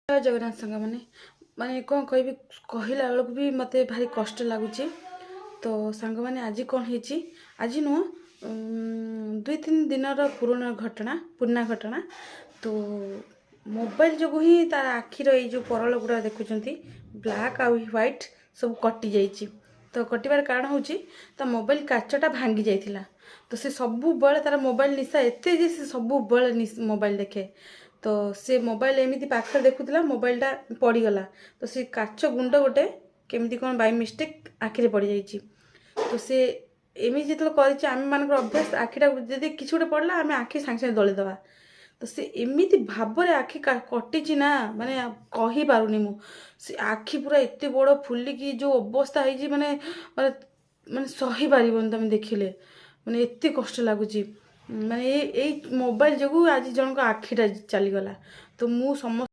ଜୟ ଜଗନ୍ନାଥ ସାଙ୍ଗମାନେ। ମାନେ କ'ଣ କହିବି, କହିଲା ବେଳକୁ ବି ମୋତେ ଭାରି କଷ୍ଟ ଲାଗୁଛି। ତ ସାଙ୍ଗମାନେ, ଆଜି କ'ଣ ହେଇଛି, ଆଜି ନୁହଁ, 2-3 ଦିନର ପୁରୁଣା ଘଟଣା, ପୁରୁଣା ଘଟଣା। ତ ମୋବାଇଲ ଯୋଗୁଁ ହିଁ ତା ଆଖିର ଏଇ ଯେଉଁ ପରଳ ଗୁଡ଼ା ଦେଖୁଛନ୍ତି, ବ୍ଲାକ୍ ଆଉ ହ୍ୱାଇଟ୍ ସବୁ କଟିଯାଇଛି। ତ କଟିବାର କାରଣ ହେଉଛି ତା ମୋବାଇଲ କାଚଟା ଭାଙ୍ଗି ଯାଇଥିଲା। ତ ସେ ସବୁବେଳେ ତାର ମୋବାଇଲ ନିଶା ଏତେ ଯେ ସେ ସବୁବେଳେ ମୋବାଇଲ ଦେଖେ। ତ ସେ ମୋବାଇଲ ଏମିତି ପାଖରେ ଦେଖୁଥିଲା, ମୋବାଇଲଟା ପଡ଼ିଗଲା। ତ ସେ କାଚ ଗୁଣ୍ଡ ଗୋଟେ କେମିତି କ'ଣ ବାଇ ମିଷ୍ଟେକ୍ ଆଖିରେ ପଡ଼ିଯାଇଛି। ତ ସେ ଏମିତି ଯେତେବେଳେ କରିଛି, ଆମମାନଙ୍କର ଅଭ୍ୟାସ, ଆଖିଟା ଯଦି କିଛି ଗୋଟେ ପଡ଼ିଲା, ଆମେ ଆଖି ସାଙ୍ଗେ ସାଙ୍ଗେ ଦଳିଦେବା। ତ ସେ ଏମିତି ଭାବରେ ଆଖି କଟିଛି ନା, ମାନେ କହିପାରୁନି ମୁଁ। ସେ ଆଖି ପୁରା ଏତେ ବଡ଼ ଫୁଲିକି ଯେଉଁ ଅବସ୍ଥା ହେଇଛି, ମାନେ ମାନେ ମାନେ ସହିପାରିବନି ତମେ ଦେଖିଲେ। ମାନେ ଏତେ କଷ୍ଟ ଲାଗୁଛି। ମାନେ ଏଇ ମୋବାଇଲ ଯୋଗୁଁ ଆଜି ଜଣଙ୍କ ଆଖିଟା ଚାଲିଗଲା। ତ ମୁଁ ସମସ୍ତ